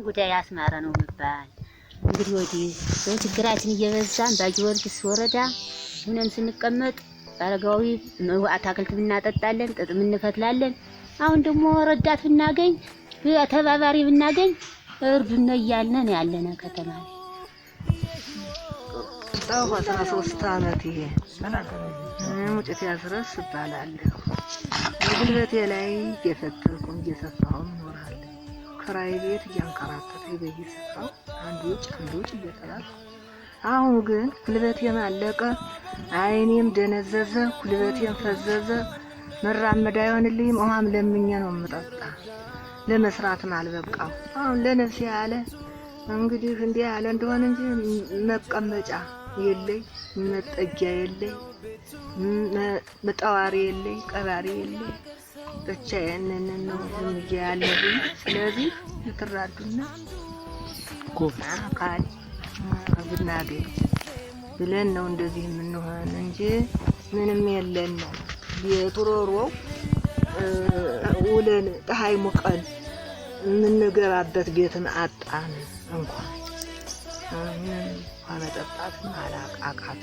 ጉዳይ አስማረ ነው የሚባል። እንግዲህ ወዲህ ችግራችን እየበዛን በጊዮርጊስ ወረዳ ሁነን ስንቀመጥ አረጋዊ አታክልት ብናጠጣለን፣ ጥጥ እንፈትላለን። አሁን ደግሞ ረዳት ብናገኝ፣ ተባባሪ ብናገኝ እርዱን እያልን ነው ያለነ ከተማ ላይ። ጣሁ 13 አመት ይሄ ሙጭት ያስረስ እባላለሁ። በጉልበቴ ላይ እየፈተልኩም እየሰፋሁም እኖራለሁ። ክራይ ቤት እያንከራተተኝ በየስፍራው አንዱ ውጭ አንዱ ውጭ እየተባልኩ፣ አሁን ግን ጉልበቴም አለቀ፣ አይኔም ደነዘዘ፣ ጉልበቴም ፈዘዘ። መራመድ አይሆንልኝም። ውሃም ለምኜ ነው የምጠጣ። ለመስራትም አልበቃው። አሁን ለነፍሴ ያለ እንግዲህ እንዲህ ያለ እንደሆነ እንጂ መቀመጫ የለኝ፣ መጠጊያ የለኝ፣ መጠዋሪ የለኝ፣ ቀባሪ የለኝ። ብቻዬን ነው ዝም ብዬ ያለሁኝ። ስለዚህ ልትራዱና አካል ብናገኝ ብለን ነው እንደዚህ የምንሆን እንጂ ምንም የለን ነው። ቤቱ ሮሮው ውለን ፀሐይ ሙቀን የምንገባበት ቤትም አጣን። እንኳን ምንም ውሃ መጠጣትም አቃት።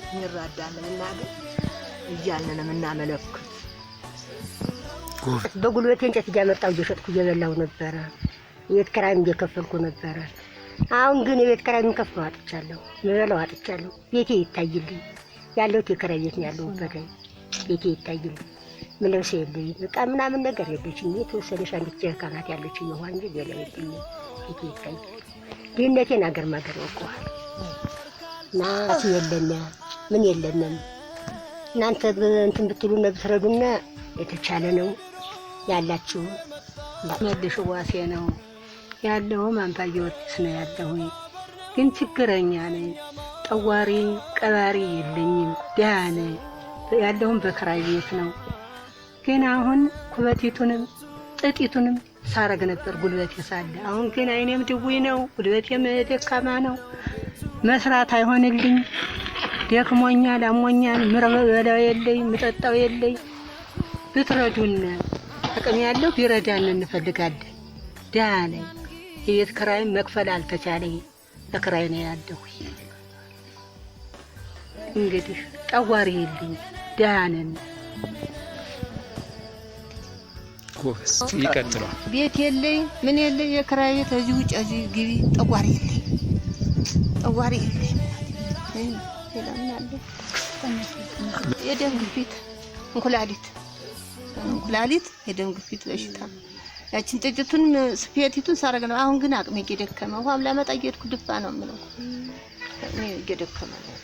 የሚራዳን ብናገኝ እያልን የምናመለክት። በጉልበቴ እንጨት እያመጣሁ እየሸጥኩ እየበላሁ ነበረ። የቤት ኪራይም እየከፈልኩ ነበረ። አሁን ግን የቤት ኪራይ የምከፍለው አጥቻለሁ፣ የምበላው አጥቻለሁ። ቤቴ ይታይልኝ፣ ያለሁት የኪራይ ቤት ነው ያለሁበት። ቤቴ ይታይልኝ፣ ምለብሰው የለኝም፣ ዕቃ ምናምን ነገር የለችኝ። የተወሰነች አንዲት ጀሪካን ናት ያለችኝ ውሃ እንጂ ሌላ የለኝም። ቤቴ ይታይልኝ። ድህነቴን አገር ማገር ያውቀዋል። እና የለነ ምን የለንም። እናንተ እንትን ብትሉና ብትረዱና የተቻለ ነው ያላችሁ። መልሽ ዋሴ ነው ያለውም አምባ ጊዮርጊስ ነው ያለሁኝ። ግን ችግረኛ ነኝ። ጠዋሪ ቀባሪ የለኝም። ድሃ ነኝ። ያለሁም በክራይ ቤት ነው። ግን አሁን ኩበቲቱንም ጥጢቱንም ሳረግ ነበር ጉልበቴ ሳለ። አሁን ግን አይኔም ድውይ ነው፣ ጉልበቴም ደካማ ነው። መስራት አይሆንልኝ። ደክሞኛል፣ አሞኛል። ምበላው የለኝ፣ ምጠጣው የለኝ። ብትረዱን አቅም ያለው ቢረዳን እንፈልጋለን። ድሃ ነኝ። የቤት ክራይም መክፈል አልተቻለኝ። በክራይ ነው ያለሁ። እንግዲህ ጠዋሪ የለኝ፣ ድሃ ነን። ጎበዝ፣ ይቀጥሏል። ቤት የለኝ፣ ምን የለኝ፣ የክራይ ቤት እዚህ ውጭ እዚህ ግቢ፣ ጠዋሪ የለኝ፣ ጠዋሪ የለኝ። ሌላ ምን አለ? የደም ግፊት፣ እንኩላሊት እንኩላሊት የደም ግፊት በሽታ ያችን ጥቂቱን ስፌቲቱን ሳረግ ነው። አሁን ግን አቅሜ እየደከመ ውሃም ላመጣ እየሄድኩ ድፋ ነው የምለው። አቅሜ እየደከመ ነው።